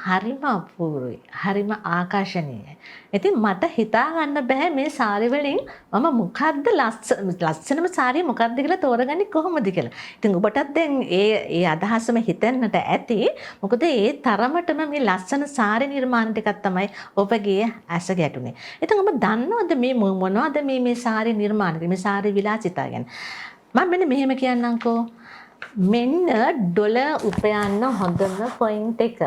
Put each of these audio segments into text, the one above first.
හරිම අපූර්වයි. හරිම ආකර්ෂණීයයි. ඉතින් මට හිතා ගන්න බෑ මේ සාරි වලින් මම මොකද්ද ලස්සනම සාරිය මොකද්ද කියලා තෝරගන්නේ කොහොමද කියලා. ඉතින් ඔබටත් දැන් ඒ ඒ අදහසම හිතෙන්නට ඇති. මොකද ඒ තරමටම මේ ලස්සන සාරි නිර්මාණ ටිකක් තමයි ඔබගේ ඇස ගැටුනේ. ඉතින් ඔබ දන්නවද මේ මොනවද මේ මේ සාරි නිර්මාණ, මේ සාරි විලාසිතා ගැන? මම මෙන්න මෙහෙම කියන්නම්කෝ. මෙන්න ඩොලර් උපයන්න හොඳම පොයින්ට් එක.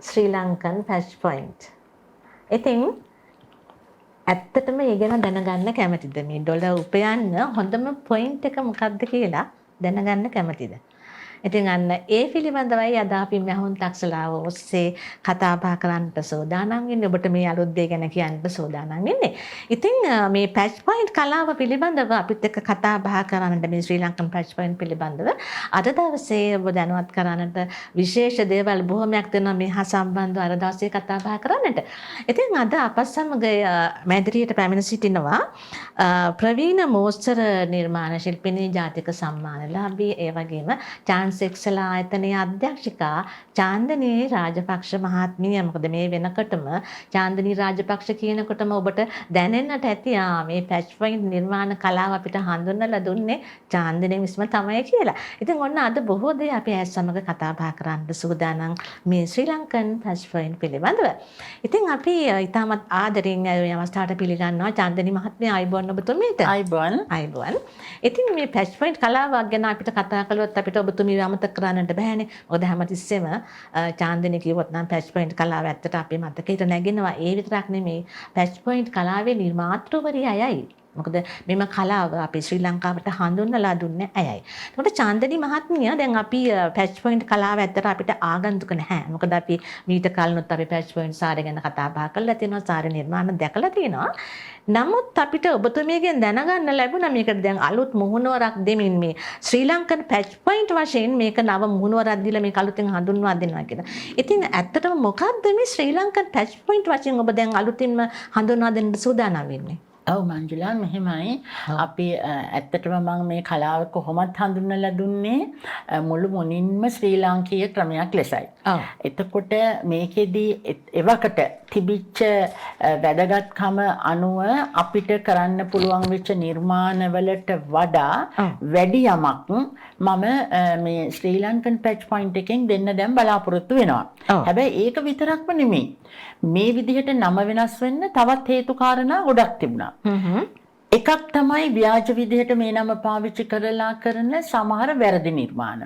ශ්‍රී ලංකන් පැච් පොයින්ට්. ඉතින් ඇත්තටම ඒ ගැන දැනගන්න කැමතිද? මේ ඩොලර් උපයන්න හොඳම පොයින්ට් එක මොකක්ද කියලා දැනගන්න කැමතිද? ඉතින් අන්න ඒ පිළිබඳවයි අද අපි මැහුම් තක්සලාව ඔස්සේ කතා බහ කරන්නට සූදානම් වෙන්නේ. ඔබට මේ අලුත් දේ ගැන කියන්නට සූදානම් වෙන්නේ. ඉතින් මේ පැච් පොයින්ට් කලාව පිළිබඳව අපිත් එක්ක කතා බහ කරන්නට, මේ ශ්‍රී ලංකන් පැච් පොයින්ට් පිළිබඳව අද දවසේ ඔබ දැනුවත් කරන්නට විශේෂ දේවල් බොහොමයක් තියෙනවා මේ හා සම්බන්ධව අද දවසේ කතා බහ කරන්නට. ඉතින් අද අපත් සමග මැදිරියට පැමිණ සිටිනවා ප්‍රවීණ මෝස්තර නිර්මාණ ශිල්පිනී, ජාතික සම්මානලාභී, ඒ වගේම චාන්ස් එක්සලා ආයතනයේ අධ්‍යක්ෂිකා චාන්දනී රාජපක්ෂ මහත්මිය. මොකද මේ වෙනකොටම චාන්දනී රාජපක්ෂ කියනකොටම ඔබට දැනෙන්නට ඇති ආ මේ පැච් පොයින්ට් නිර්මාණ කලාව අපිට හඳුන්වලා දුන්නේ චාන්දනී මිස්ම තමයි කියලා. ඉතින් ඔන්න අද බොහෝ දේ අපි ඇය සමග කතා බහ කරන්න සූදානම් මේ ශ්‍රී ලංකන් පැච් පොයින්ට් පිළිබඳව. ඉතින් අපි ඉතාමත් ආදරෙන් මේ අවස්ථාවට පිළිගන්නවා චාන්දනී මහත්මිය. ආයුබෝවන් ඔබතුමීට. ආයුබෝවන්. ආයුබෝවන්. ඉතින් මේ පැච් පොයින්ට් කලාවක් ගැන අපිට කතා කළොත් අපිට ඔබතුමීව අමතක කරන්නට බෑනේ. මොකද හැමතිස්සෙම චාන්දනී කිව්වොත් නම් පැච් පොයින්ට් කලාව ඇත්තට අපේ මතකයට නැගෙනවා. ඒ විතරක් නෙමෙයි, පැච් පොයින්ට් කලාවේ නිර්මාතෘවරිය අයයි. මොකද මෙම කලාව අපේ ශ්‍රී ලංකාවට හඳුන්වලා දුන්නේ ඇයයි. එතකොට චාන්දනී මහත්මිය, දැන් අපි පැච් පොයින්ට් කලාව ඇත්තට අපිට ආගන්තුක නැහැ. මොකද අපි මීට කලිනුත් අපි පැච් පොයින්ට් සාරි ගැන කතා බහ කරලා තියෙනවා, සාරි නිර්මාණ දැකලා තියෙනවා. නමුත් අපිට ඔබතුමියගෙන් දැනගන්න ලැබුණා මේකට දැන් අලුත් මුහුණුවරක් දෙමින් මේ ශ්‍රී ලංකන් පැච් පොයින්ට් වශයෙන් මේක නව මුහුණුවරක් දීලා මේක අලුතෙන් හඳුන්වා දෙනවා කියලා. ඉතින් ඇත්තටම මොකද්ද මේ ශ්‍රී ලංකන් පැච් පොයින්ට් වශයෙන් ඔබ දැන් අලුතින්ම හඳුන්වා දෙන්න සූදානම් වෙන්නේ? ඔව් මංජුලා, මෙහෙමයි. අපි ඇත්තටම මම මේ කලාව කොහොමත් හඳුන්වලා දුන්නේ මුළු මුලින්ම ශ්‍රී ලාංකීය ක්‍රමයක් ලෙසයි. එතකොට මේකෙදි එවකට තිබිච්ච වැදගත්කම අනුව අපිට කරන්න පුළුවන් වෙච්ච නිර්මාණවලට වඩා වැඩි යමක් මම මේ ශ්‍රී ලංකන් පැච් පොයින්ට් එකෙන් දෙන්න දැන් බලාපොරොත්තු වෙනවා. හැබැයි ඒක විතරක්ම නෙමෙයි. මේ විදිහට නම වෙනස් වෙන්න තවත් හේතු කාරණා ගොඩක් තිබුණා. එකක් තමයි ව්‍යාජ විදිහට මේ නම පාවිච්චි කරලා කරන සමහර වැරදි නිර්මාණ.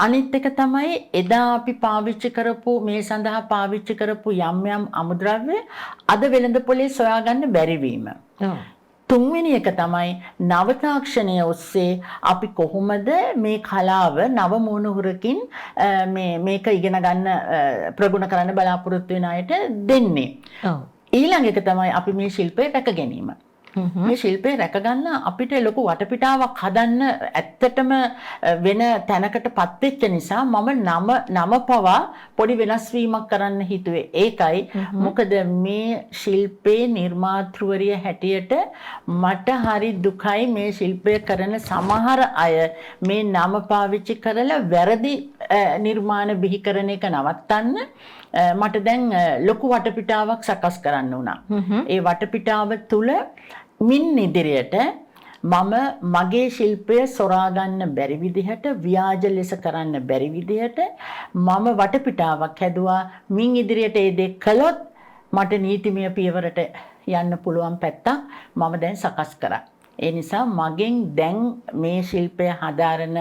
අනිත් එක තමයි එදා අපි පාවිච්චි කරපු, මේ සඳහා පාවිච්චි කරපු යම් යම් අමුද්‍රව්‍ය අද වෙළඳ පොලේ සොයාගන්න බැරි වීම. තුන්වෙනි එක තමයි නව තාක්ෂණය ඔස්සේ අපි කොහොමද මේ කලාව නව මුහුණුවරකින් මේ මේක ඉගෙන ගන්න, ප්‍රගුණ කරන්න බලාපොරොත්තු වෙන අයට දෙන්නේ. ඊළඟ එක තමයි අපි මේ ශිල්පය රැක ගැනීම. මේ ශිල්පය රැකගන්න අපිට ලොකු වටපිටාවක් හදන්න ඇත්තටම වෙන තැනකට පත් වෙච්ච නිසා මම නම නම පවා පොඩි වෙනස් වීමක් කරන්න හිතුවේ. ඒකයි. මොකද මේ ශිල්පේ නිර්මාතෘවරිය හැටියට මට හරි දුකයි මේ ශිල්පය කරන සමහර අය මේ නම පාවිච්චි කරලා වැරදි නිර්මාණ බිහි කරන එක නවත්තන්න මට දැන් ලොකු වටපිටාවක් සකස් කරන්න වුණා. ඒ වටපිටාව තුළ මින් ඉදිරියට මම මගේ ශිල්පය සොරා ගන්න බැරි විදිහට, ව්‍යාජ ලෙස කරන්න බැරි විදිහට මම වටපිටාවක් හැදුවා. මින් ඉදිරියට ඒ දේ කළොත් මට නීතිමය පියවරට යන්න පුළුවන් පැත්තක් මම දැන් සකස් කරා. ඒ නිසා මගෙන් දැන් මේ ශිල්පය හදාරන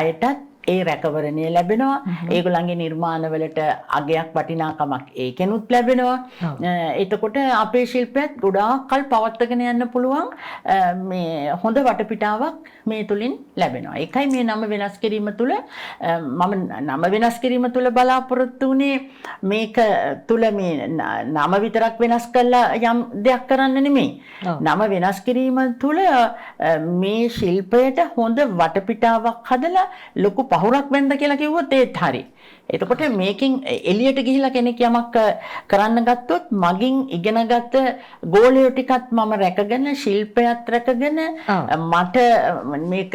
අයටත් ඒ රැකවරණය ලැබෙනවා. ඒගොල්ලන්ගේ නිර්මාණවලට අගයක් වටිනාකමක් ඒකෙනුත් ලැබෙනවා. එතකොට අපේ ශිල්පයත් ගොඩාක් කල් පවත්වාගෙන යන්න පුළුවන් මේ හොඳ වටපිටාවක් මේ තුලින් ලැබෙනවා. ඒකයි මේ නම වෙනස් කිරීම තුළ මම නම වෙනස් කිරීම තුළ බලාපොරොත්තු වුණේ මේක තුළ මේ නම විතරක් වෙනස් කරලා යම් දෙයක් කරන්න නෙමෙයි. නම වෙනස් කිරීම තුළ මේ ශිල්පයට හොඳ වටපිටාවක් හදලා ලොකු පහුරක් වෙන්ද කියලා කිව්වොත් ඒත් හරි. එතකොට මේකෙන් එළියට ගිහිලා කෙනෙක් යමක් කරන්න ගත්තොත් මගින් ඉගෙනගත්ත ගෝලයෝ ටිකත් මම රැකගෙන ශිල්පයත් රැකගෙන මට මේක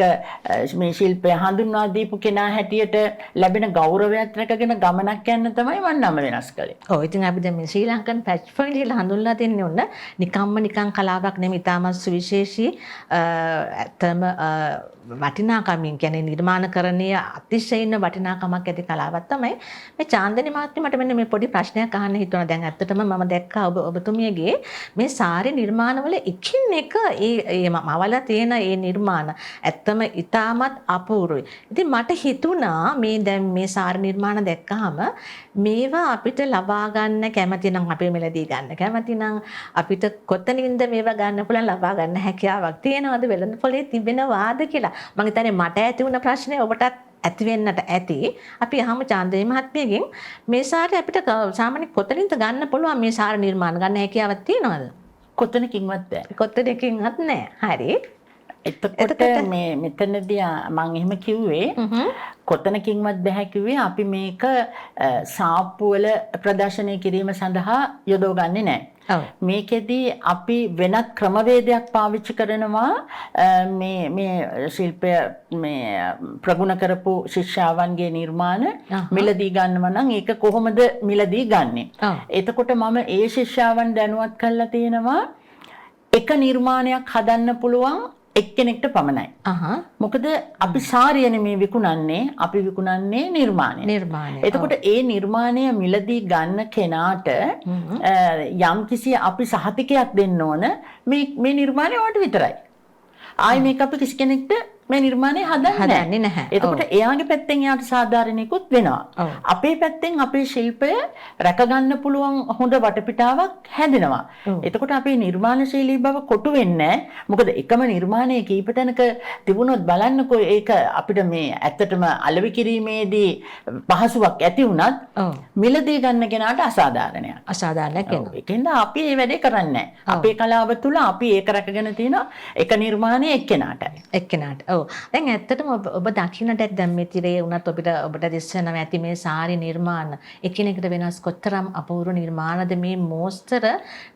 මේ ශිල්පය හඳුන්වා දීපු කෙනා හැටියට ලැබෙන ගෞරවයත් රැකගෙන ගමනක් යන්න තමයි මම නම වෙනස් කළේ. ඔව්, ඉතින් අපි දැන් මේ ශ්‍රී ලංකන් පැච් පොයින්ට් කියලා හඳුන්වලා තින්නේ ඔන්න නිකම්ම නිකන් කලාවක් නෙමෙයි, ඉතාමත් සුවිශේෂී ඇත්තම වටිනාකමින් කියන්නේ නිර්මාණකරණීය අතිශයින් වටිනාකමක් ඇති කලාවක් තමයි මේ. චාන්දනි මහත්මිය, මට මෙන්න මේ පොඩි ප්‍රශ්නයක් අහන්න හිතුණා. දැන් ඇත්තටම මම දැක්කා ඔබතුමියගේ මේ සාරි නිර්මාණවල එකින් එක ඒ ඒ මවලා තියෙන ඒ නිර්මාණ ඇත්තම ඉතාමත් අපූර්වයි. ඉතින් මට හිතුණා මේ දැන් මේ සාරි නිර්මාණ දැක්කහම මේවා අපිට ලබා ගන්න කැමති නම්, අපි මිලදී ගන්න කැමති නම් අපිට කොතනින්ද මේවා ගන්න පුළුවන්, ලබා ගන්න හැකියාවක් තියෙනවද, වෙළඳ පොලේ තිබෙනවාද කියලා. මං හිතන්නේ මට ඇති වුණ ප්‍රශ්නේ ඔබටත් ඇති වෙන්නට ඇති. අපි අහමු චාන්දනි මහත්මියගෙන් මේ සාරි අපිට සාමාන්‍ය කොතනින්ද ගන්න පුළුවන්, මේ සාරි නිර්මාණ ගන්න හැකියාවක් තියෙනවද? කොතනකින්වත් බෑ. කොතනකින්වත් නෑ. හරි. එතකොට මේ මෙතනදී මං එහෙම කිව්වේ කොතනකින්වත් බැහැ කිව්වේ අපි මේක සාප්පු වල ප්‍රදර්ශනය කිරීම සඳහා යොදවගන්නේ නෑ. මේකෙදී අපි වෙනත් ක්‍රමවේදයක් පාවිච්චි කරනවා මේ මේ ශිල්පය මේ ප්‍රගුණ කරපු ශිෂ්‍යාවන්ගේ නිර්මාණ මිලදී ගන්නවා නම් ඒක කොහොමද මිලදී ගන්නෙ? එතකොට මම ඒ ශිෂ්‍යාවන් දැනුවත් කරලා තියෙනවා එක නිර්මාණයක් හදන්න පුළුවන් එක්කෙනෙක්ට පමණයි. මොකද අපි සාරිය නෙමේ විකුණන්නේ, අපි විකුණන්නේ නිර්මාණය. නිර්මාණය. එතකොට ඒ නිර්මාණය මිලදී ගන්න කෙනාට යම් කිසි අපි සහතිකයක් දෙන්න ඕන මේ මේ නිර්මාණය ඔයාට විතරයි. ආයි මේක අපි කිසි කෙනෙක්ට මේ නිර්මාණය හදන්නේ නැහැ. එතකොට එයාගේ පැත්තෙන් එයාට සාධාරණිකුත් වෙනවා. අපේ පැත්තෙන් අපේ ශිල්පය රැකගන්න පුළුවන් හොඳ වටපිටාවක් හැදෙනවා. එතකොට අපේ නිර්මාණශීලී බව කොටු වෙන්නේ නැහැ. මොකද එකම නිර්මාණය කීප තැනක තිබුණොත් බලන්නකෝ ඒක අපිට මේ ඇත්තටම අලෙවි කිරීමේදී පහසුවක් ඇති වුණත් මිලදී ගන්න කෙනාට අසාධාරණයක්. අසාධාරණයක් වෙනවා. ඒකෙන්ද අපි මේ වැඩේ කරන්නේ නැහැ. අපේ කලාව තුළ අපි ඒක රැකගෙන තියෙනවා එක නිර්මාණය එක්කෙනාටයි. එක්කෙනාට. ඔව්. දැන් ඇත්තටම ඔබ දකින්නට ඇති දැන් මේ තිරේ වුණත් ඔබට දිස්සනවා ඇති මේ සාරි නිර්මාණ එකිනෙකට වෙනස් කොතරම් අපූර්ව නිර්මාණද මේ මෝස්තර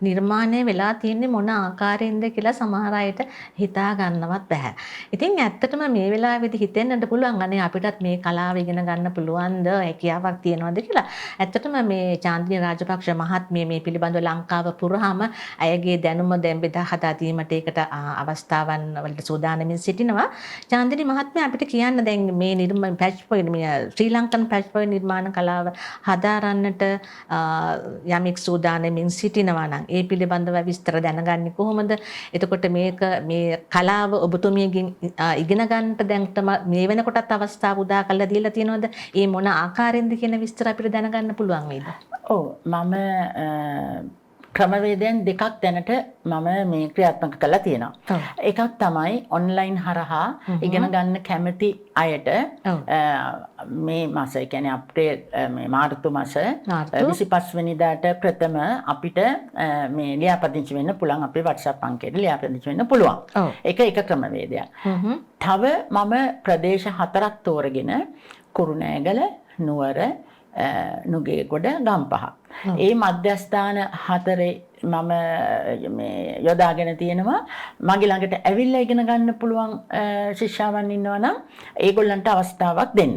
නිර්මාණය වෙලා තියෙන්නේ මොන ආකාරයෙන්ද කියලා සමහර අයට හිතා ගන්නවත් බැහැ. ඉතින් ඇත්තටම මේ වෙලාවේදී හිතෙන්නට පුළුවන් අනේ අපිටත් මේ කලාව ඉගෙන ගන්න පුළුවන්ද, හැකියාවක් තියෙනවද කියලා. ඇත්තටම මේ චාන්දිනී රාජපක්ෂ මහත්මිය මේ පිළිබඳව ලංකාව පුරාම ඇයගේ දැනුම දැන් බෙදා හදා දීමට ඒකට අවස්ථාවන් වලට සූදානමින් සිටිනවා. චාන්දිනී මහත්මිය අපිට කියන්න දැන් මේ නිර්මාණ පැච් පොයින්ට් මේ ශ්‍රී ලංකන් පැච් පොයින්ට් නිර්මාණ කලාව හදාරන්නට යමෙක් සූදානමින් සිටිනවා නම් ඒ පිළිබඳව විස්තර දැනගන්නේ කොහොමද? එතකොට මේක මේ කලාව ඔබතුමියගෙන් ඉගෙන ගන්නට දැන් මේ වෙනකොටත් අවස්ථාව උදා කරලා දීලා තියෙනවද? ඒ මොන ආකාරයෙන්ද කියන විස්තර අපිට දැනගන්න පුළුවන් වේද? ඔව්, මම ක්‍රමවේදයන් දෙකක් දැනට මම මේ ක්‍රියාත්මක කරලා තියෙනවා. එකක් තමයි ඔන්ලයින් හරහා ඉගෙන ගන්න කැමති අයට මේ මාස, ඒ කියන්නේ අප්‍රේල් මේ මාර්තු මාස 25 වෙනිදාට ප්‍රථම අපිට මේ ලියාපදිංචි වෙන්න පුළුවන්, අපේ WhatsApp අංකයට ලියාපදිංචි වෙන්න පුළුවන්. ඒක එක ක්‍රමවේදයක්. තව මම ප්‍රදේශ 4ක් තෝරගෙන කුරුණෑගල, නුවර, නුගේගොඩ, ගම්පහ. ඒ මධ්‍යස්ථාන 4 මම මේ යොදාගෙන තියෙනවා. මගේ ළඟට ඇවිල්ලා ඉගෙන ගන්න පුළුවන් ශිෂ්‍යාවන් ඉන්නවා නම් ඒගොල්ලන්ට අවස්ථාවක් දෙන්න.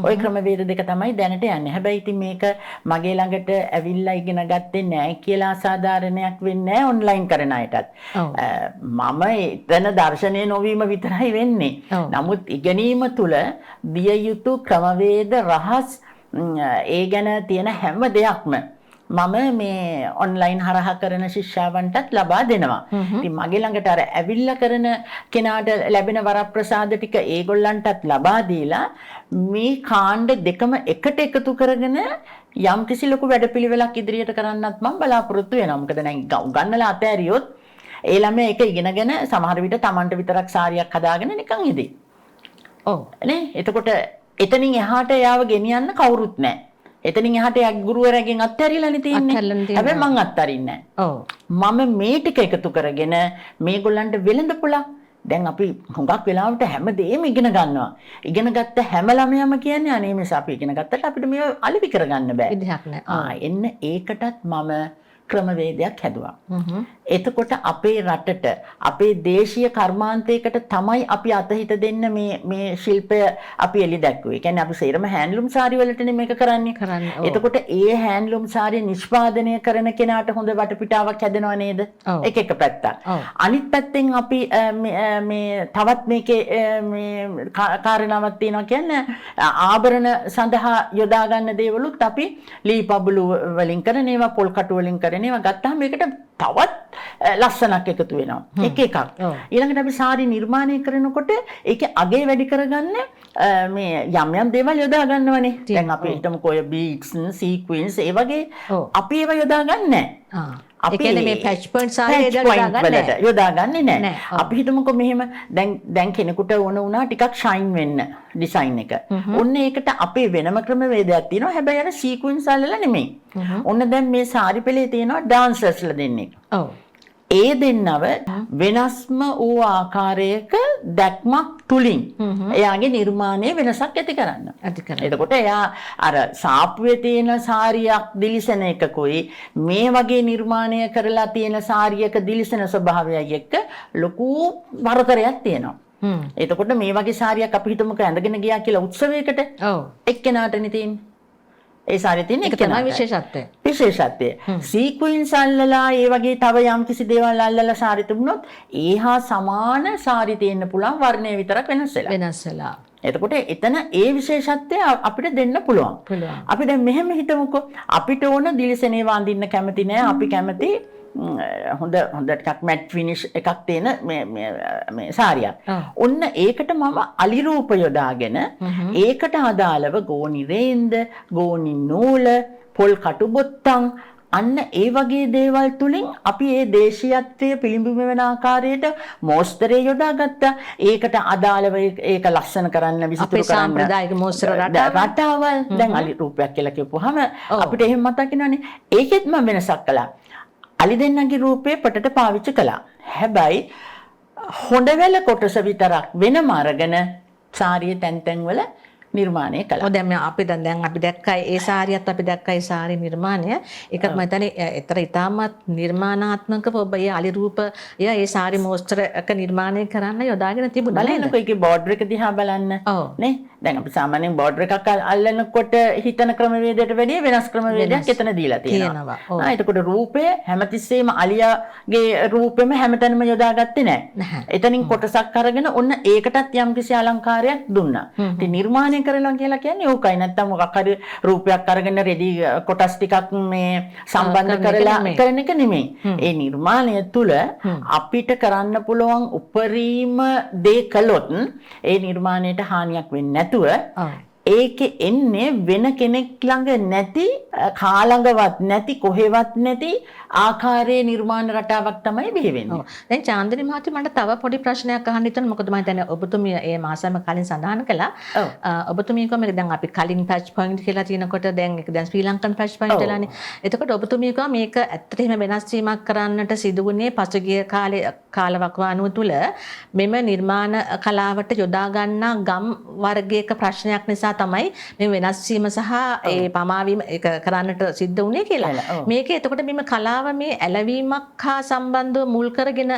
ඔය ක්‍රමවේද දෙක තමයි දැනට යන්නේ. හැබැයි ඉතින් මේක මගේ ළඟට ඇවිල්ලා ඉගෙන ගත්තේ නෑ කියලා අසාධාරණයක් වෙන්නේ නෑ ඔන්ලයින් කරන අයටත්. මම එතන දර්ශනය නොවීම විතරයි වෙන්නේ. නමුත් ඉගෙනීම තුළ දිය යුතු ක්‍රමවේද රහස් ඒ ගැන තියෙන හැම දෙයක්ම මම මේ ඔන්ලයින් හරහා කරන ශිෂ්‍යාවන්ටත් ලබා දෙනවා. ඉතින් මගේ ළඟට අර ඇවිල්ලා කරන කෙනාට ලැබෙන වරප්‍රසාද ටික ඒගොල්ලන්ටත් ලබා දීලා මේ කාණ්ඩ දෙකම එකට එකතු කරගෙන යම් කිසි ලොකු වැඩපිළිවෙලක් ඉදිරියට කරන්නත් මම බලාපොරොත්තු වෙනවා. මොකද දැන් උගන්නලා අතෑරියොත් ඒ ළමයා ඒක ඉගෙනගෙන සමහර විට Tamanට විතරක් සාරියක් හදාගෙන නිකන් ඉදී. ඔව් නේ? එතකොට එතනින් එහාට එයාව ගෙනියන්න කවුරුත් නැහැ. එතනින් එහාට එයා ගුරුවරයාගෙන් අත්හැරිලානේ තියෙන්නේ. හැබැයි මං අත්හරින්නේ නැහැ. ඔව්. මම මේ ටික එකතු කරගෙන මේගොල්ලන්ට වෙළඳ පොළක් දැන් අපි හුඟක් වෙලාවට හැමදේම ඉගෙන ගන්නවා. ඉගෙන ගත්ත හැම ළමයාම කියන්නේ අනේ මේ අපි ඉගෙන ගත්තට අපිට මේව අලෙවි කරගන්න බෑ. විදිහක් නෑ. එන්න ඒකටත් මම ක්‍රමවේදයක් හැදුවා. එතකොට අපේ රටට අපේ දේශීය කර්මාන්තයකට තමයි අපි අතහිත දෙන්න මේ මේ ශිල්පය අපි එලි දැක්ුවේ. ඒ කියන්නේ අපි සේරම හෑන්ඩ්ලූම් සාරි වලටනේ මේක කරන්නේ. එතකොට ඒ හෑන්ඩ්ලූම් සාරිය නිෂ්පාදනය කරන කෙනාට හොඳ වටපිටාවක් හැදෙනව නේද? එක එක පැත්තක්. අනිත් පැත්තෙන් අපි මේ තවත් මේකේ මේ කාරණාවක් තියෙනවා කියන්නේ ආභරණ සඳහා යොදා ගන්න දේවලුත් අපි ලී පබළු වලින් කරන ඒවා, පොල් කටු වලින් කරන ඒවා ගත්තාම මේකට තවත් ලස්සනක් එකතු වෙනවා. එක එකක්. ඊළඟට අපි සාරි නිර්මාණය කරනකොට ඒකේ අගය වැඩි කරගන්න මේ යම් යම් දේවල් යොදා ගන්නවනේ. දැන් අපි හිතමුකෝ ඔය බීඩ්ස්, සීක්වින්ස් ඒ වගේ අපි ඒවා යොදා ගන්න නැහැ. අපි කියන්නේ මේ පැච් පොයින්ට් සාරි යොදා ගන්නේ නැහැ. අපි හිතමුකෝ මෙහෙම දැන් කෙනෙකුට ඕන වුණා ටිකක් ෂයින් වෙන්න ඩිසයින් එක. ඔන්න ඒකට අපේ වෙනම ක්‍රමවේදයක් තියෙනවා. හැබැයි අර සීක්වින්ස් අල්ලලා නෙමෙයි. ඔන්න දැන් මේ සාරි පෙළේ තියෙනවා ඩාන්සර්ස්ලා දෙන්නෙක්. ඔව්. ඒ දෙන්නව වෙනස්ම වූ ආකාරයක දැක්මක් තුලින් එයාගේ නිර්මාණයේ වෙනසක් ඇති කරන්න. එතකොට එයා අර සාප්පුවේ තියෙන සාරියක් දිලිසෙන එකකුයි මේ වගේ නිර්මාණය කරලා තියෙන සාරියක දිලිසෙන ස්වභාවයයි එක්ක ලොකු වරතරයක් තියෙනවා. එතකොට මේ වගේ සාරියක් අපි හිතමුකෝ ඇඳගෙන ගියා කියලා උත්සවයකට. ඔව්. එක්කෙනාටනේ තියෙන්නේ. ඒ සාරිය තියෙන එක තමයි විශේෂත්වය. විශේෂත්වය. සීක්වින්ස් අල්ලලා ඒ වගේ තව යම් කිසි දේවල් අල්ලලා සාරි තිබුණොත් ඒහා සමාන සාරි තියෙන්න පුළුවන්, වර්ණය විතරක් වෙනස් වෙලා. වෙනස් වෙලා. එතකොට එතන ඒ විශේෂත්වය අපිට දෙන්න පුළුවන්. අපි දැන් මෙහෙම හිතමුකෝ, අපිට ඕන දිලිසෙන ඒවා අඳින්න කැමති නෑ. අපි කැමති හොඳ හොඳ ටිකක් මැට් ෆිනිෂ් එකක් තියෙන මේ මේ මේ සාරියක්. ඔන්න ඒකට මම අලි රූප යොදාගෙන ඒකට අදාළව ගෝනි රේන්ද, ගෝනි නූල, පොල් කටු බොත්තම් අන්න ඒ වගේ දේවල් තුලින් අපි ඒ දේශීයත්වය පිළිඹු වෙන ආකාරයට මෝස්තරය යොදාගත්තා. ඒකට අදාළව ඒක ලස්සන කරන්න, විසිතුරු කරන්න සාම්ප්‍රදායික මෝස්තර රටාවල්. දැන් අලි රූපයක් කියලා කියපුවාම අපිට එහෙම මතක් වෙනවනේ. ඒකෙත් මම වෙනසක් කළා. අලි දෙන්නගේ රූපේ පටට පාවිච්චි කළා. හැබැයි හොඬවැල කොටස විතරක් වෙනම අරගෙන සාරිය තැන් තැන් වල නිර්මාණය කළා. ඔව්, දැන් අපි දැන් අපි දැක්කයි ඒ සාරියත්, අපි දැක්කයි සාරි නිර්මාණය. ඒකත් මම හිතන්නේ ඒතර ඉතාමත් නිර්මාණාත්මකව ඔබ ඒ අලි රූප ඒ සාරි මෝස්තර එක නිර්මාණය කරන්න යොදාගෙන තිබුණා නේද? බලන්නකෝ ඒකේ බෝඩර් එක දිහා බලන්න. නේ? දැන් අපි සාමාන්‍යයෙන් බෝඩර් එකක් අල්ලනකොට හිතන ක්‍රමවේදයට වැඩිය වෙනස් ක්‍රමවේදයක් එතන දීලා තියෙනවා. එතකොට රූපය හැමතිස්සෙම අලියාගේ රූපෙම හැමතැනම යොදාගත්තේ නෑ. එතනින් කොටසක් අරගෙන ඔන්න ඒකටත් යම්කිසි අලංකාරයක් දුන්නා. ඉතින් නිර්මාණය කරනවා කියලා කියන්නේ ඕකයි. නැත්තම් මොකක් හරි රූපයක් අරගෙන රෙදි කොටස් ටිකක් මේ සම්බන්ධ කරලා කරන එක නෙමෙයි. ඒ නිර්මාණය තුළ අපිට කරන්න පුළුවන් උපරිම දේ කළොත් ඒ නිර්මාණයට හානියක් වෙන්නේ නැතුව ඒකේ එන්නේ වෙන කෙනෙක් ළඟ නැති, කා ළඟවත් නැති, කොහෙවත් නැති ආකාරයේ නිර්මාණ රටාවක් තමයි බිහි වෙන්නේ. දැන් චාන්දනි මහත්මිය මට තව පොඩි ප්‍රශ්නයක් අහන්න හිතුණා. මොකද මම හිතන්නේ ඔබතුමිය ඒ මාසෙම කලින් සඳහන් කළා. ඔබතුමිය කිව්වා මේක දැන් අපි කලින් පැච් පොයින්ට් කියලා තියෙනකොට දැන් ඒක දැන් ශ්‍රී ලංකන් පැච් පොයින්ට් වෙලානේ. එතකොට ඔබතුමිය කිව්වා මේක ඇත්තට එහෙම වෙනස් වීමක් කරන්නට සිදු වුණේ පසුගිය කාලේ කාලවකවානුව තුල මෙම නිර්මාණ කලාවට යොදා ගන්නා ගම් වර්ගයක ප්‍රශ්නයක් නිසා තමයි මේ වෙනස් වීම සහ ඒ පමා වීම ඒක කරන්නට සිද්ධ වුණේ කියලා. මේක එතකොට මෙම කලාව මේ ඇලවීමක් හා සම්බන්ධව මුල් කරගෙන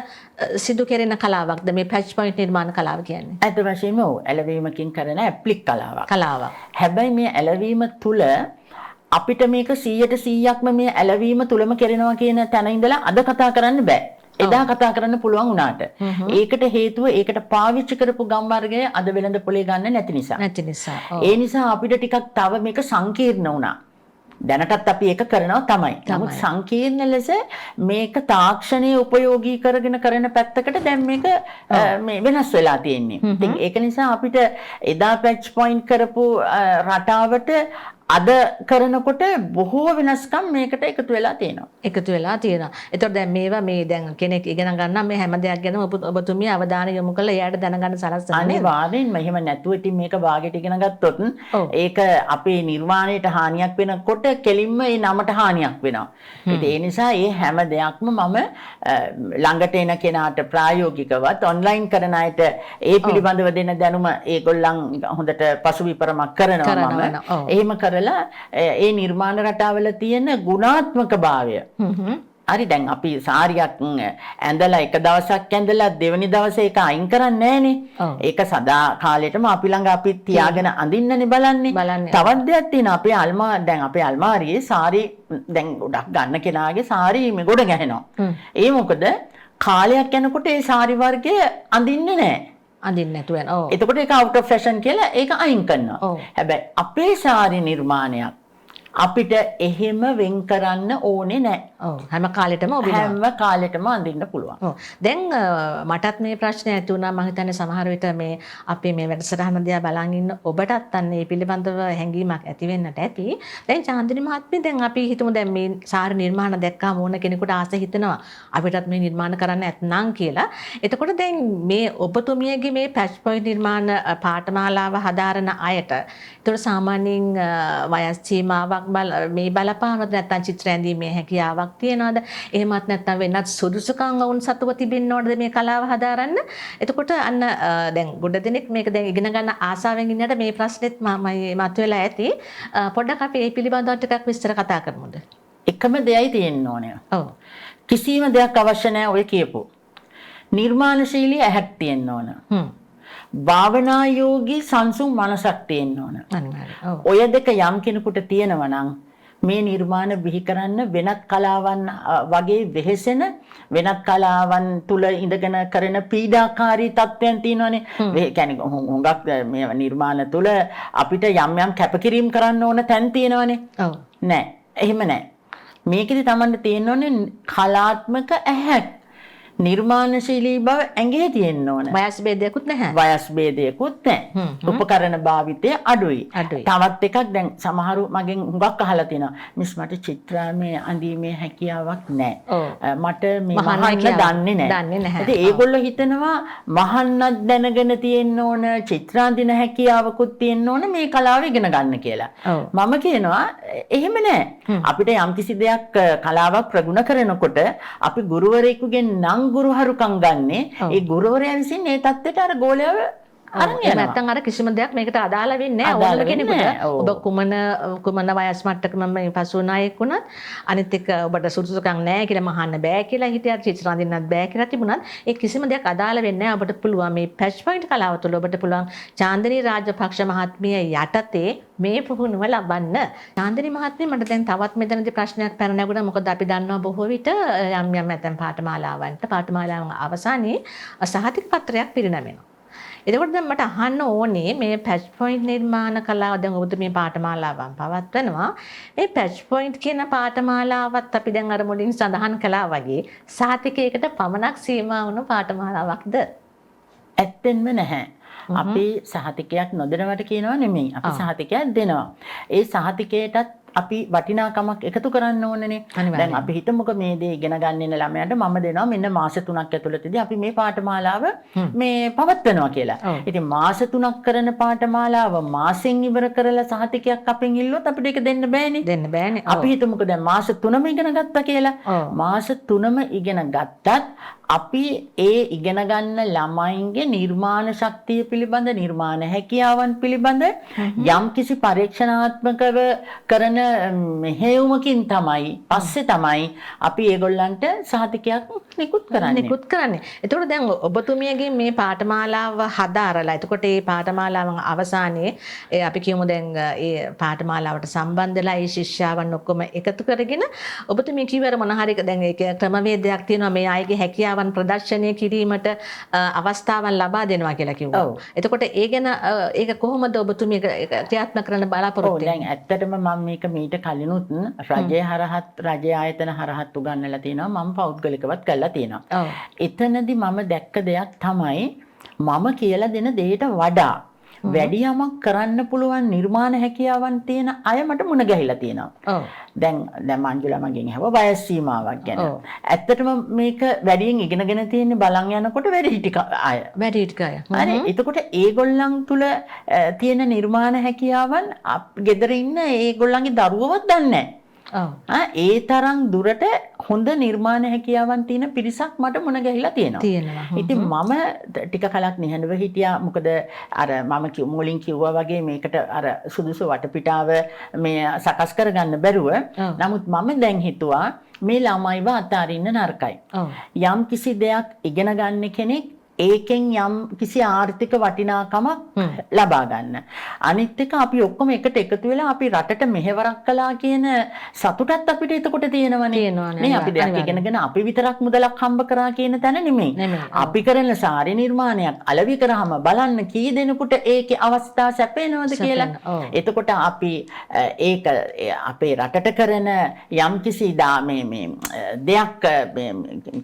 සිදු කෙරෙන කලාවක්ද මේ පැච් පොයින්ට් නිර්මාණ කලාව කියන්නේ? ඇත්ත වශයෙන්ම ඔව්, ඇලවීමකින් කරන ඇප්ලික් කලාවක්. හැබැයි මේ ඇලවීම තුල අපිට මේක 100%ක්ම මේ ඇලවීම තුලම කෙරෙනවා කියන තැන ඉඳලා අද කතා කරන්න බෑ. එදා කතා කරන්න පුළුවන් වුණාට. ඒකට හේතුව ඒකට පාවිච්චි කරපු ගම් වර්ගය අද වෙළඳ පොලේ ගන්න නැති නිසා. ඒ නිසා අපිට ටිකක් තව මේක සංකීර්ණ වුණා. දැනටත් අපි ඒක කරනවා තමයි. නමුත් සංකීර්ණ ලෙස මේක තාක්ෂණයේ උපයෝගී කරගෙන කරන පැත්තකට දැන් මේක මේ වෙනස් වෙලා තියෙන්නේ. ඉතින් ඒක නිසා අපිට එදා පැච් පොයින්ට් කරපු රටාවට අද කරනකොට බොහෝ වෙනස්කම් මේකට එකතු වෙලා තියෙනවා. එකතු වෙලා තියෙනවා. එතකොට දැන් මේවා මේ දැන් කෙනෙක් ඉගෙන ගන්න මේ හැම දෙයක් ගැනම ඔබතුමිය අවධානය යොමු කරලා එයාට දැනගන්න සලස්වනවා නේද? අනිවාර්යෙන්ම. එහෙම නැතුව ඉතින් මේක වාගෙට ඉගෙන ගත්තොත් ඒක අපේ නිර්මාණයට හානියක් වෙනකොට කෙලින්ම ඒ නමට හානියක් වෙනවා. ඉතින් ඒ නිසා ඒ හැම දෙයක්ම මම ළඟට එන කෙනාට ප්‍රායෝගිකවත් ඔන්ලයින් කරන අයට ඒ පිළිබඳව දෙන දැනුම ඒගොල්ලන් හොඳට පසුවිපරමක් කරනවා මම. එහෙම කරලා ඒ නිර්මාණ රටාවල තියෙන ගුණාත්මක භාවය. හරි, දැන් අපි සාරියක් ඇඳලා එක දවසක් ඇඳලා දෙවෙනි දවසේ ඒක අයින් කරන්නේ නෑනේ. ඒක සදා කාලෙටම අපි ළඟ අපි තියාගෙන අඳින්නනේ බලන්නේ. තවත් දෙයක් තියෙනවා, අපේ අල්මා දැන් අපේ අල්මාරියේ සාරි දැන් ගොඩක් ගන්න කෙනාගේ සාරි මේ ගොඩ ගැහෙනවා. ඒ මොකද කාලයක් යනකොට ඒ සාරි වර්ගය අඳින්නේ නෑ. අඳින්න නැතුව යන. ඔව්. එතකොට ඒක අවුට් ඔෆ් ෆැෂන් කියලා ඒක අයින් කරනවා. හැබැයි අපේ සාරි නිර්මාණයක් අපිට එහෙම වෙන් කරන්න ඕනේ නෑ. ඔව්. හැම කාලෙටම ඔබිනවා. හැම කාලෙටම අඳින්න පුළුවන්. ඔව්. දැන් මටත් මේ ප්‍රශ්නේ ඇති වුණා. මම හිතන්නේ සමහර විට මේ අපේ මේ වැඩසටහන දිහා බලන් ඉන්න ඔබටත් අන්න මේ පිළිබඳව හැඟීමක් ඇති වෙන්නට ඇති. දැන් චාන්දිනී මහත්මිය, දැන් අපි හිතමු දැන් මේ සාරි නිර්මාණ දැක්කාම ඕන කෙනෙකුට ආස හිතෙනවා අපිටත් මේ නිර්මාණ කරන්න ඇත්නම් කියලා. එතකොට දැන් මේ ඔබතුමියගේ මේ පැච් පොයින්ට් නිර්මාණ පාඨමාලාව හදාරන අයට එතකොට සාමාන්‍යයෙන් වයස් සීමාවක් මේ බලපානවද, නැත්නම් චිත්‍ර ඇඳීමේ හැකියාවක් තියනවද, එහෙමත් නැත්නම් වෙනත් සුදුසුකම් ඔවුන් සතුව තිබෙන්න ඕනද මේ කලාව හදාරන්න? එතකොට අන්න දැන් ගොඩ දෙනෙක් මේක දැන් ඉගෙන ගන්න ආසාවෙන් ඉන්නට මේ ප්‍රශ්නෙත් මම මතුවෙලා ඇති. පොඩ්ඩක් අපි ඒ පිළිබඳව ටිකක් විස්තර කතා කරමුද? එකම දෙයයි තියෙන්න ඕනේ. ඔව්. කිසිම දෙයක් අවශ්‍ය නැහැ ඔය කියපු. නිර්මාණශීලී ඇහැක් තියෙන්න ඕන. භාවනා යෝගී සංසුන් මනසක් තියෙන්න ඕන. අනිවාර්යයෙන්. ඔය දෙක යම් කෙනෙකුට තියෙනවා නම් මේ නිර්මාණ බිහි කරන්න වෙනත් කලාවන් වගේ වෙහෙසෙන, වෙනත් කලාවන් තුල ඉඳගෙන කරන පීඩාකාරී තත්ත්වයන් තියෙනවනේ. ඒ කියන්නේ හුඟක් මේ නිර්මාණ තුල අපිට යම් යම් කැපකිරීම කරන්න ඕන තැන් තියෙනවනේ. ඔව්. නෑ, එහෙම නෑ. මේකෙදි Tamanට තියෙන්න ඕනේ කලාත්මක ඇහැක්. නිර්මාණශීලී බව ඇඟේ තියෙන්න ඕන. වයස් භේදයකුත් නැහැ. වයස් භේදයකුත් නැහැ. උපකරණ භාවිතය අඩුයි. තවත් එකක් දැන් සමහරු මගෙන් හුඟක් අහලා තියෙනවා, මිස් මට චිත්‍රාමය අඳීමේ හැකියාවක් නැහැ. මට මේ මහන්න දන්නේ නැහැ. ඉතින් ඒගොල්ලෝ හිතනවා මහන්නත් දැනගෙන තියෙන්න ඕන, චිත්‍ර අඳින හැකියාවකුත් තියෙන්න ඕන මේ කලාව ඉගෙන ගන්න කියලා. මම කියනවා එහෙම නෑ. අපිට යම්කිසි දෙයක් කලාවක් ප්‍රගුණ කරනකොට අපි ගුරුවරයෙකුගෙන් නම් ගුරුහරුකම් ගන්නේ, ඒ ගුරුවරයා විසින් ඒ තත්ත්වයට අර ගෝලයාව අරන් යනවා. නැත්තම් අර කිසිම දෙයක් මේකට අදාළ වෙන්නේ නැහැ ඕනම කෙනෙකුට. ඔබ කුමන වයස් මට්ටමක මේ පසු වුණ අයෙක් වුණත්, අනිත් එක ඔබට සුදුසුකම් නැහැ කියලා මහන්න බෑ කියලා හිටියත්, චිත්‍ර අඳින්නත් බෑ කියලා තිබුණත් ඒ කිසිම දෙයක් අදාළ වෙන්නේ නැහැ. ඔබට පුළුවන් මේ පැච් පොයින්ට් කලාව තුළ ඔබට පුළුවන් චාන්දිනී රාජපක්ෂ මහත්මිය යටතේ මේ පුහුණුව ලබන්න. චාන්දිනී මහත්මිය, මට දැන් තවත් මෙතනදී ප්‍රශ්නයක් පැන නැගුණා. මොකද අපි දන්නවා බොහෝ විට යම් යම් ඇතැම් පාඨමාලාවන් අවසානයේ සහතික පත්‍රයක් පිරිනැමෙනවා. එතකොට දැන් මට අහන්න ඕනේ මේ පැච් පොයින්ට් නිර්මාණ කලාව දැන් ඔබතුමිය පාඨමාලාවන් පවත්වනවා. මේ පැච් පොයින්ට් කියන පාඨමාලාවත් අපි දැන් අර මුලින් සඳහන් කළා වගේ සහතිකයකට පමණක් සීමා වුණු පාඨමාලාවක්ද? ඇත්තෙන්ම නැහැ. අපි සහතිකයක් නොදෙනවට කියනවා නෙමෙයි. අපි සහතිකයක් දෙනවා. ඒ සහතිකයටත් අපි වටිනාකමක් එකතු කරන්න ඕනනේ. දැන් අපි හිතමුකෝ මේ දේ ඉගෙන ගන්න ඉන්න ළමයාට මම දෙනවා මෙන්න මාස 3ක් ඇතුළතදී අපි මේ පාඨමාලාව මේ පවත්වනවා කියලා. ඉතින් මාස 3ක් කරන පාඨමාලාව මාසෙන් ඉවර කරලා සහතිකයක් අපෙන් ඉල්ලුවොත් අපිට ඒක දෙන්න බෑනේ. දෙන්න බෑනේ. අපි හිතමුකෝ දැන් මාස 3ම ඉගෙන ගත්තා කියලා. මාස 3ම ඉගෙන ගත්තත් අපි ඒ ඉගෙන ගන්න ළමයින්ගේ නිර්මාණ ශක්තිය පිළිබඳ, නිර්මාණ හැකියාවන් පිළිබඳ යම්කිසි පරීක්ෂණාත්මකව කරන මෙහෙයුමකින් තමයි පස්සේ තමයි අපි ඒගොල්ලන්ට සහතිකයක් නිකුත් කරන්නේ. එතකොට දැන් ඔබතුමියගේ මේ පාඨමාලාව හදාරලා, එතකොට මේ පාඨමාලාවන් අවසානයේ ඒ අපි කියමු දැන් ඒ පාඨමාලාවට සම්බන්ධ වෙලා ඒ ශිෂ්‍යාවන් ඔක්කොම එකතු කරගෙන ඔබතුමිය කිව්වර මොන හරි දැන් ඒක ක්‍රමවේදයක් තියෙනවා මේ අයගේ හැකියාව ප්‍රදර්ශනය කිරීමට අවස්ථාවන් ලබා දෙනවා කියලා කිව්වා. එතකොට ඒ ගැන ඒක කොහොමද ඔබතුමිය ක්‍රියාත්මක කරන්න බලාපොරොත්තු වෙන්නේ? ඔව්, දැන් ඇත්තටම මම මේක මීට කලිනුත් රජය හරහත් රජය ආයතන හරහත් උගන්වලා තිනවා, මම පෞද්ගලිකවත් කරලා තිනවා. එතනදි මම දැක්ක දෙයක් තමයි මම කියලා දෙන දෙයට වඩා වැඩි යමක් කරන්න පුළුවන් නිර්මාණ හැකියාවන් තියෙන අය මට මුණ ගැහිලා තියෙනවා. ඔව්. දැන් දැන් මංජුලා මගෙන් ඇහුවා වයස් සීමාවක් ගැන. ඇත්තටම මේක වැඩියෙන් ඉගෙනගෙන තියෙන්නේ බලන් යනකොට වැඩිහිටි අය. වැඩිහිටි අය. හරි. එතකොට ඒගොල්ලන් තුල තියෙන නිර්මාණ හැකියාවන් ගෙදර ඉන්න ඒගොල්ලන්ගේ දරුවවත් දන්නේ නැහැ. ඒ තරම් දුරට හොඳ නිර්මාණ හැකියාවන් තියෙන පිරිසක් මට මුණ ගැහිලා තියෙනවා. ඉතින් මම ටික කලක් නිහඬව හිටියා. මොකද අර මම මුලින් කිව්වා වගේ මේකට අර සුදුසු වටපිටාව මේ සකස් කරගන්න බැරුව. නමුත් මම දැන් හිතුවා මේ ළමයිව අතාරින්න නරකයි. යම් කිසි දෙයක් ඉගෙන ගන්න කෙනෙක් ඒකෙන් යම් කිසි ආර්ථික වටිනාකමක් ලබා ගන්න. අනිත් එක අපි ඔක්කොම එකට එකතු වෙලා අපි රටට මෙහෙවරක් කළා කියන සතුටත් අපිට එතකොට තියෙනවනේ. නේ අපි දෙයක් ඉගෙනගෙන අපි විතරක් මුදලක් හම්බ කරා කියන තැන නෙමෙයි. අපි කරන සාරි නිර්මාණයක් අලෙවි කරාම බලන්න කී දෙනෙකුට ඒකේ අවස්ථා සැපේනවද කියලා. එතකොට අපි ඒක අපේ රටට කරන යම් කිසි මේ මේ දෙයක් මේ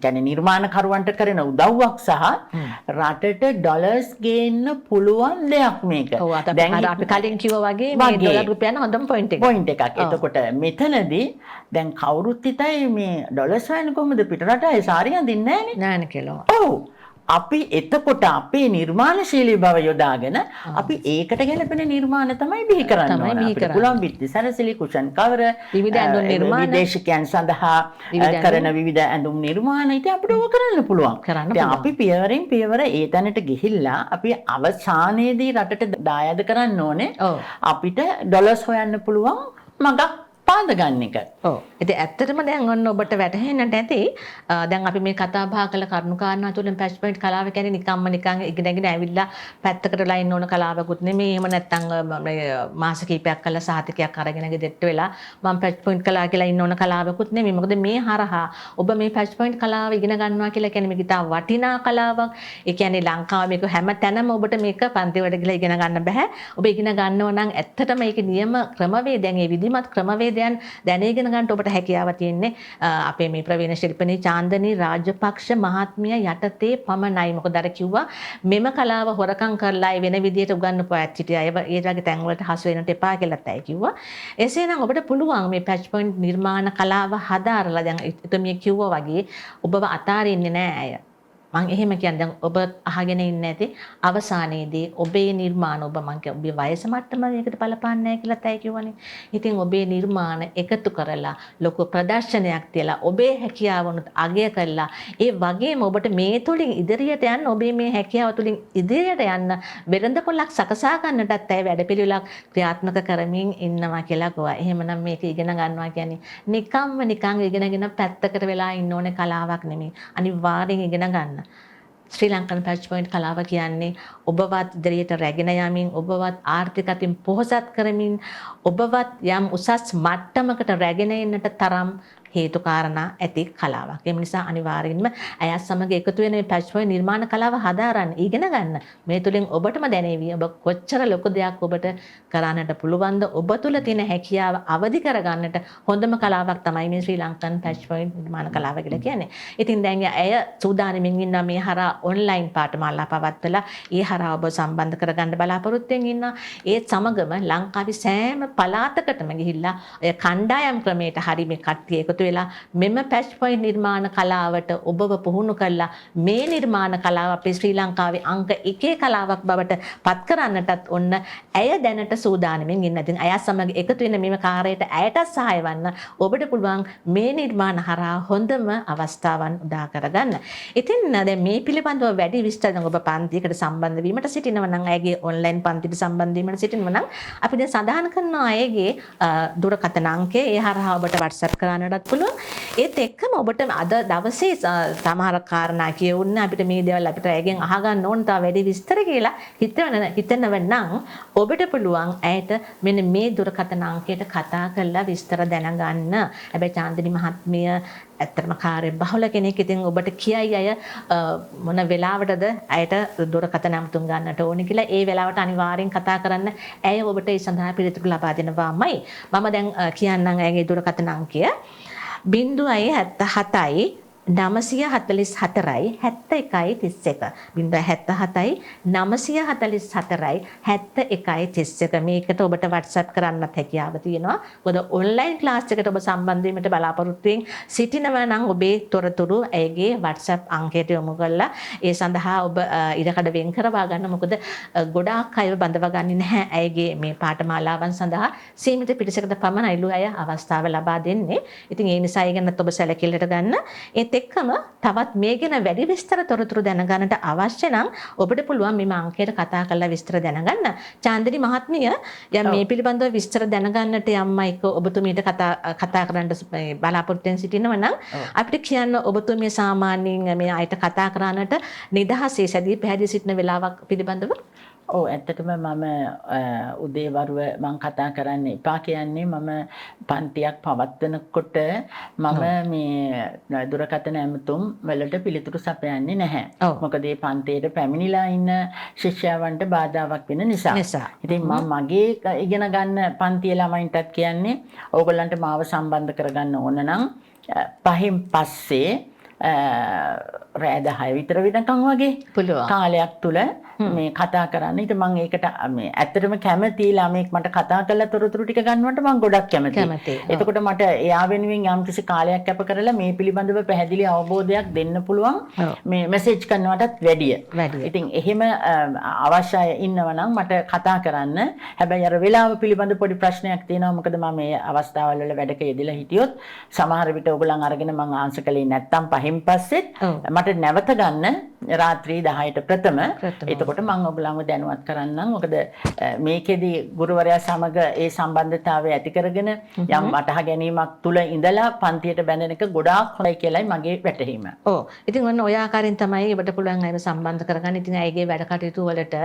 කියන්නේ නිර්මාණකරුවන්ට කරන උදව්වක් සහ රටට ඩොලර්ස් ගේන්න පුළුවන් දෙයක් මේක. දැන් අපි කලින් කිව්වා වගේ මේ ඩොලර් රුපියල් හොඳම පොයින්ට් එක. පොයින්ට් එකක්. එතකොට මෙතනදී දැන් කවුරුත් හිතයි මේ ඩොලර්ස් හොයන්නේ කොහොමද පිටරට අය සාරි අඳින්නේ නෑනේ. නෑනේ කියලා. ඔව්. අපි එතකොට අපේ නිර්මාණශීලී බව යොදාගෙන අපි ඒකට ගැලපෙන නිර්මාණ තමයි බිහි කරන්න ඕන. අපිට පුළුවන් බිත්ති සැරසිලි, කුෂන් කවර, විවිධ ඇඳුම් නිර්මාණ, විදේශිකයන් සඳහා කරන විවිධ ඇඳුම් නිර්මාණ ඉතින් අපිට ඕක කරන්න පුළුවන්. ඉතින් අපි පියවරෙන් පියවර ඒ තැනට ගිහිල්ලා අපි අවසානයේදී රටට දායාද කරන්න ඕනේ. අපිට ඩොලර්ස් හොයන්න පුළුවන් මගක් පාද ගන්න එක. ඔව්. ඉතින් ඇත්තටම දැන් ඔන්න ඔබට වැටහෙන්නට ඇති දැන් අපි මේ කතා බහ කළ කරුණු කාරණා තුළින් පැච් පොයින්ට් කලාව කියන්නේ නිකම්ම නිකන් ඉගෙනගෙන ඇවිල්ලා පැත්තකට වෙලා ඉන්න ඕන කලාවකුත් නෙමෙයි. එහෙම නැත්තම් මේ මාස කිහිපයක් කළා සහතිකයක් අරගෙන ගෙදරට වෙලා මම පැච් පොයින්ට් කළා කියලා ඉන්න ඕන කලාවකුත් නෙමෙයි. මොකද මේ හරහා ඔබ මේ පැච් පොයින්ට් කලාව ඉගෙන ගන්නවා කියලා කියන්නේ මේක ඉතා වටිනා කලාවක්. ඒ කියන්නේ ලංකාවේ මේක හැම තැනම ඔබට මේක පන්ති වලට ගිහලා ඉගෙන ගන්න බෑ. ඔබ ඉගෙන ගන්නව නම් ඇත්තටම ඒකේ නියම ක්‍රමවේදයන්, ඒ විධිමත් ක්‍රමවේද දැන ඉගෙන ගන්නට ඔබට හැකියාව තියෙන්නේ අපේ මේ ප්‍රවීණ ශිල්පිනී චාන්දනී රාජපක්ෂ මහත්මිය යටතේ පමණයි. මොකද අර කිව්වා මෙම කලාව හොරකම් කරලා ඒ වෙන විදියට උගන්වපු අයත් හිටියා. ඒ වගේ තැන් වලට හසු වෙන්නට එපා කියලාත් ඇයි කිව්වා. එසේනම් ඔබට පුළුවන් මේ පැච් පොයින්ට් නිර්මාණ කලාව හදාරලා දැන් එතුමිය කිව්වා වගේ ඔබව අතාරින්නේ නෑ ඇය. මං එහෙම කියන්නේ දැන් ඔබ අහගෙන ඉන්නේ නැති අවසානයේදී ඔබේ නිර්මාණ ඔබ මං කිය ඔබේ වයස මට්ටම මේකට බලපාන්නේ නැහැ කියලාත් ඇයි කිව්වනේ. ඉතින් ඔබේ නිර්මාණ එකතු කරලා ලොකු ප්‍රදර්ශනයක් තියලා ඔබේ හැකියාවනුත් අගය කරලා ඒ වගේම ඔබට මේ තුලින් ඉදිරියට යන්න ඔබේ මේ හැකියාව තුලින් ඉදිරියට යන්න වෙළඳ පොළක් සකසා ගන්නටත් ඇයි වැඩපිළිවෙලක් ක්‍රියාත්මක කරමින් ඉන්නවා කියලා කිව්වා. එහෙමනම් මේක ඉගෙන ගන්නවා කියන්නේ නිකම්ම නිකන් ඉගෙනගෙන පැත්තකට වෙලා ඉන්න ඕනේ කලාවක් නෙමෙයි. අනිවාර්යෙන් ඉගෙන ගන්න. ශ්‍රී ලංකන් පැච් පොයින්ට් කලාව කියන්නේ ඔබවත් ඉදිරියට රැගෙන යමින් ඔබවත් ආර්ථික අතින් පොහොසත් කරමින් ඔබවත් යම් උසස් මට්ටමකට රැගෙන එන්නට තරම් හේතු කාරණා ඇති කලාවක්. ඒ නිසා අනිවාර්යෙන්ම ඇයත් සමග එකතු වෙන මේ පැච් පොයින්ට් නිර්මාණ කලාව හදාරන්න, ඉගෙන ගන්න. මේ තුලින් ඔබටම දැනේවි ඔබ කොච්චර ලොකු දෙයක් ඔබට කරන්නට පුළුවන්ද. ඔබ තුල තියෙන හැකියාව අවදි කරගන්නට හොඳම කලාවක් තමයි මේ ශ්‍රී ලංකන් පැච් පොයින්ට් නිර්මාණ කලාව කියලා කියන්නේ. ඉතින් දැන් ඇය සූදානමින් ඉන්නවා මේ හරහා ඔන්ලයින් පාඨමාලා පවත්වලා ඒ හරහා ඔබ සම්බන්ධ කරගන්න බලාපොරොත්තුෙන් ඉන්නවා. ඒත් සමගම ලංකාවේ සෑම පළාතකටම ගිහිල්ලා ඔය කණ්ඩායම් ක්‍රමයට හරි මේ කට්ටිය එකතු වෙලා මෙම පැච් පොයින්ට් නිර්මාණ කලාවට ඔබව පුහුණු කරලා මේ නිර්මාණ කලාව අපේ ශ්‍රී ලංකාවේ අංක 1 කලාවක් බවට පත් කරන්නටත් ඔන්න ඇය දැනට සූදානමින් ඉන්න. ඉතින් ඇය සමග එකතු වෙන මෙම කාර්යයට ඇයටත් සහාය වන්න ඔබට පුළුවන් මේ නිර්මාණ හරහා හොඳම අවස්ථාවන් උදා කරගන්න. ඉතින් දැන් මේ පිළිබඳව වැඩි විස්තර දැන් ඔබ පන්තියකට සම්බන්ධ වීමට සිටිනවා නම් ඇයගේ ඔන්ලයින් පන්තියට සම්බන්ධ වීමට සිටිනවා නම් අපි දැන් සඳහන් කරනවා ඇයගේ දුරකථන අංකය. ඒ හරහා ඔබට WhatsApp කරන්නටත් පුළුවන්. ඒත් එක්කම ඔබට අද දවසේ සමහර කාරණා කියවුන්න අපිට මේ දේවල් අපිට ඇයගෙන් අහගන්න ඕන තව වැඩි විස්තර කියලා හිතනව නම් ඔබට පුළුවන් ඇයට මෙන්න මේ දුරකථන අංකයට කතා කරලා විස්තර දැනගන්න. හැබැයි චාන්දිනී මහත්මිය ඇත්තටම කාර්ය බහුල කෙනෙක්. ඉතින් ඔබට කියයි අය මොන වෙලාවටද ඇයට දුරකථන ඇමතුම් ගන්නට ඕනි කියලා. ඒ වෙලාවට අනිවාර්යෙන් කතා කරන්න. ඇය ඔබට ඒ සඳහා පිළිතුරු ලබා දෙනවාමයි. මම දැන් කියන්නම් ඇයගේ දුරකථන අංකය 077 944යි 71 31 077යි 944යි 71 31 මේකට ඔබට WhatsApp කරන්නත් හැකියාව තියෙනවා. මොකද ඔන්ලයින් ක්ලාස් එකට ඔබ සම්බන්ධ වීමට බලාපොරොත්තු වෙමින් සිටිනවා නම් ඔබේ තොරතුරු ඇයගේ WhatsApp අංකයට යොමු කරලා ඒ සඳහා ඔබ ඉරකඩ වෙන් කරවා ගන්න. මොකද ගොඩාක් අයව බඳවා ගන්නේ නැහැ ඇයගේ මේ පාඨමාලාවන් සඳහා. සීමිත පිරිසකට පමණයිලු ඇය අවස්ථාව ලබා දෙන්නේ. ඉතින් ඒ නිසා ඒ ගැනත් ඔබ සැලකිල්ලට ගන්න. ඒත් එක්කම තවත් මේ ගැන වැඩි විස්තර තොරතුරු දැනගන්නට අවශ්‍ය නම් ඔබට පුළුවන් මේ අංකයට කතා කරලා විස්තර දැනගන්න. චාන්දිනි මහත්මිය යම් මේ පිළිබඳව විස්තර දැනගන්නට යම් අයෙක් ඔබතුමියට කතා කරන්න බලාපොරොත්තු වෙන සිටිනවා නම් අපිට කියන්න ඔබතුමිය සාමාන්‍යයෙන් මේ අයට කතා කරන්නට නිදහසේ සැදී පැහැදී සිටින වෙලාවක් පිළිබඳව. ඔව්, ඇත්තටම මම උදේවරුව මං කතා කරන්න එපා කියන්නේ මම පන්තියක් පවත්වනකොට මම මේ දුරකථන ඇමතුම් වලට පිළිතුරු සපයන්නේ නැහැ. මොකද මේ පන්තියට පැමිණිලා ඉන්න ශිෂ්‍යයන්ට බාධාවක් වෙන නිසා. ඉතින් මම මගේ ඉගෙන ගන්න පන්තිය ළමයින්ටත් කියන්නේ ඕගොල්ලන්ට මාව සම්බන්ධ කරගන්න ඕන නම් 5න් පස්සේ රෑ 10 විතර වෙනකන් වගේ කාලයක් තුල මේ කතා කරන්න. ඊට මං ඒකට මේ ඇත්තටම කැමති ළමෙක් මට කතා කරලා තොරතුරු ටික ගන්නවට මං ගොඩක් කැමතියි. එතකොට මට එයා වෙනුවෙන් යම්කිසි කාලයක් කැප කරලා මේ පිළිබඳව පැහැදිලි අවබෝධයක් දෙන්න පුළුවන් මේ මැසේජ් කරනවටත් වැඩිය. ඉතින් එහෙම අවශ්‍ය අය ඉන්නවා නම් මට කතා කරන්න. හැබැයි අර වෙලාව පිළිබඳ පොඩි ප්‍රශ්නයක් තියෙනවා. මොකද මම මේ අවස්ථාවල් වල වැඩක යෙදিলা හිටියොත් සමහර විට ඔයගොල්ලන් අරගෙන මං ආන්සර් කළේ නැත්තම් 5න් පස්සෙත් මට නැවත ගන්න රාත්‍රී 10ට ප්‍රථම. එතකොට මම ඔයගොල්ලන්ව දැනුවත් කරන්නම්. මොකද මේකෙදි ගුරුවරයා සමග ඒ සම්බන්ධතාවය ඇති කරගෙන යම් වටහා ගැනීමක් තුල ඉඳලා පන්තියට බැඳෙන එක ගොඩාක් හොඳයි කියලායි මගේ වැටහීම. ඔව්. ඉතින් ඔන්න ඔය ආකාරයෙන් තමයි ඔබට පුළුවන් අයව සම්බන්ධ කරගන්න. ඉතින් ඇයගේ වැඩ කටයුතු වලට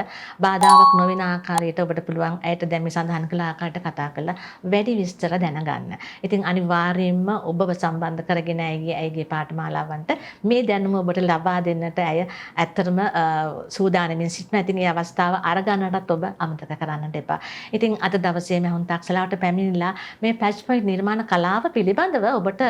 බාධාවක් නොවන ආකාරයට ඔබට පුළුවන් ඇයට දැන් මේ සඳහන් කළ ආකාරයට කතා කරලා වැඩි විස්තර දැනගන්න. ඉතින් අනිවාර්යයෙන්ම ඔබව සම්බන්ධ කරගෙන ඇයගේ පාඨමාලාවන්ට මේ දැනුම ඔබට ලබා දෙන්නට ඇය ඇත්තටම සූදානමින් සිටින. ඉතින් මේ අවස්ථාව අරගන්නටත් ඔබ අමතක කරන්නට එපා. ඉතින් අද දවසේ මේ හුන්තක්සලාවට පැමිණිලා මේ පැච් පොයින්ට් නිර්මාණ කලාව පිළිබඳව ඔබට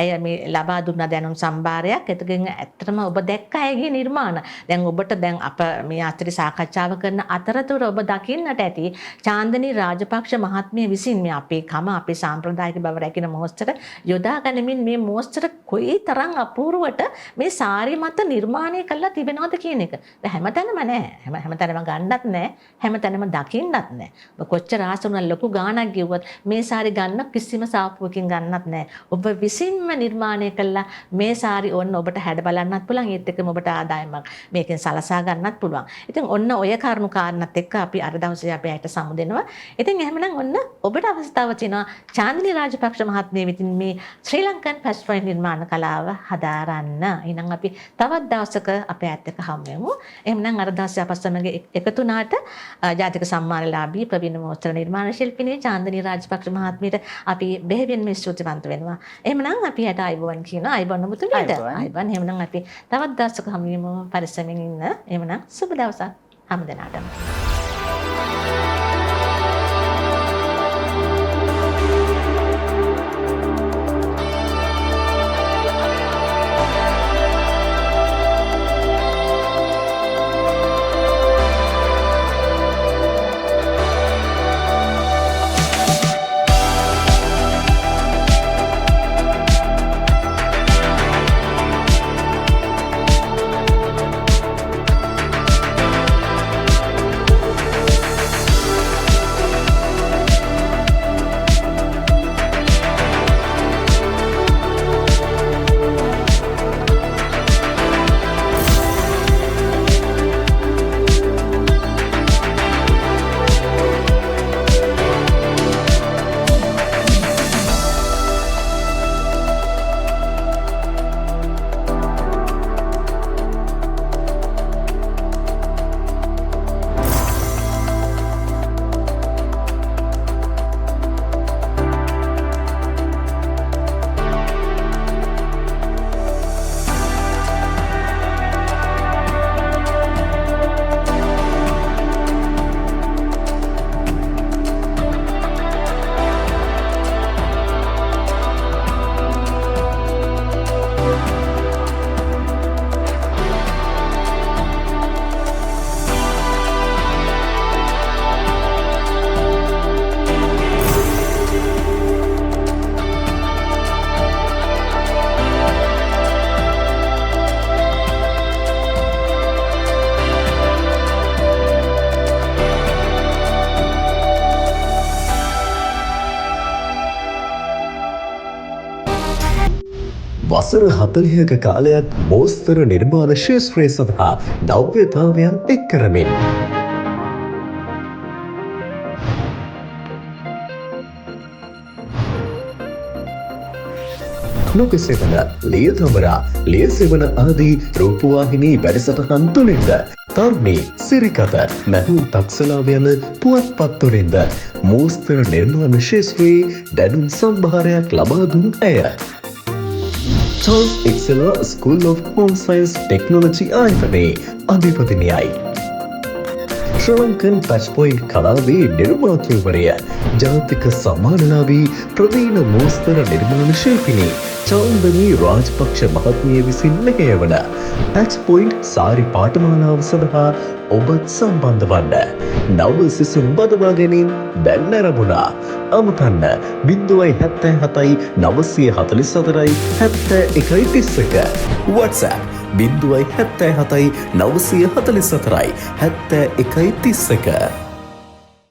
ඇය මේ ලබා දුන්න දැනුම් සම්භාරයක්. එතකින් ඇත්තටම ඔබ දැක්ක ඇයගේ නිර්මාණ. දැන් ඔබට දැන් අප මේ අතරේ සාකච්ඡාව කරන අතරතුර ඔබ දකින්නට ඇති චාන්දනී රාජපක්ෂ මහත්මිය විසින් මේ අපේ කම අපේ සාම්ප්‍රදායික බව රැකින මොහොතට යොදා ගනිමින් මේ මොහොතට කොයි තරම් අපූර්වට මේ සාරි මත නිර්මාණය කරලා තිබෙනවද කියන එක. දැන් හැමතැනම නෑ. හැමතැනම ගන්නත් නෑ. හැමතැනම දකින්නත් නෑ. ඔබ කොච්චර ආස වුණා ලොකු ගාණක් ගෙව්වත් මේ සාරි ගන්න කිසිම සාප්පුවකින් ගන්නත් නෑ. ඔබ විසින්ම නිර්මාණය කළා මේ සාරි ඔන්න ඔබට හැඩ බලන්නත් පුළුවන්. ඒත් එක්කම ඔබට ආදායමක් මේකෙන් සලසා ගන්නත් පුළුවන්. ඉතින් ඔන්න ඔය කරුණු කාරණාත් එක්ක අපි අර දවසේ අපේ අයට සමු දෙනවා. ඉතින් එහෙමනම් ඔන්න ඔබට අවස්ථාව තියෙනවා චාන්දිනී රාජපක්ෂ මහත්මිය විසින් මේ ශ්‍රී ලංකන් පැච් පොයින්ට් නිර්මාණ කලාව හදාරන්න. එහෙනම් අපි තවත් දවසක අපේ ඇත් එක්ක හමු වෙමු. එහෙමනම් අර දවසේ අප සමග එකතු වුණාට ජාතික සම්මානලාභී ප්‍රවීණ මෝස්තර නිර්මාණ ශිල්පිනී චාන්දිනී රාජපක්ෂ මහත්මියට අපි බෙහෙවින්ම ස්තුතිවන්ත වෙනවා. එහෙමනම් අපි යට ආයුබෝවන් කියනවා. ආයුබෝවන් ඔබතුමීට. ආයුබෝවන්. එහෙමනම් අපි තවත් දවසක හමු වෙමු. පරිස්සමින් ඉන්න. එහෙමනම් සුබ දවසක් හැම දෙනාටම. වසර 40ක කාලයක් මෝස්තර නිර්මාණ ක්ෂේත්‍රය සඳහා නව්‍යතාවයන් එක් කරමින් ලෝකසෙවන, ලියතමරා, ලියසෙවන ආදී රූපවාහිනී වැඩසටහන් තුළින්ද, තරුණී, සිරිකත, මැහුම් තක්සලාව යන පුවත්පත් තුළින්ද මෝස්තර නිර්මාණ ක්ෂේත්‍රයේ දැනුම් සම්භාරයක් ලබා දුන් ඇය. Charles Excella School of Home Science Technology ආයතනයේ අධිපතිනියයි. ශ්‍රී ලංකන් පැච් පොයින්ට් කලාවේ නිර්මාතෘවරිය, ජාතික සම්මානලාභී ප්‍රවීණ මෝස්තර නිර්මාණ ශිල්පිනී චාන්දනී රාජපක්ෂ මහත්මිය විසින් මෙහෙයවන පැච් පොයින්ට් සාරි පාඨමාලාව සඳහා ඔබත් සම්බන්ධ වන්න. නව සිසුන් බදවා ගැනීම දැන් නැරඹුණා. අමතන්න 077 944 71 31. WhatsApp 077 944 71 31.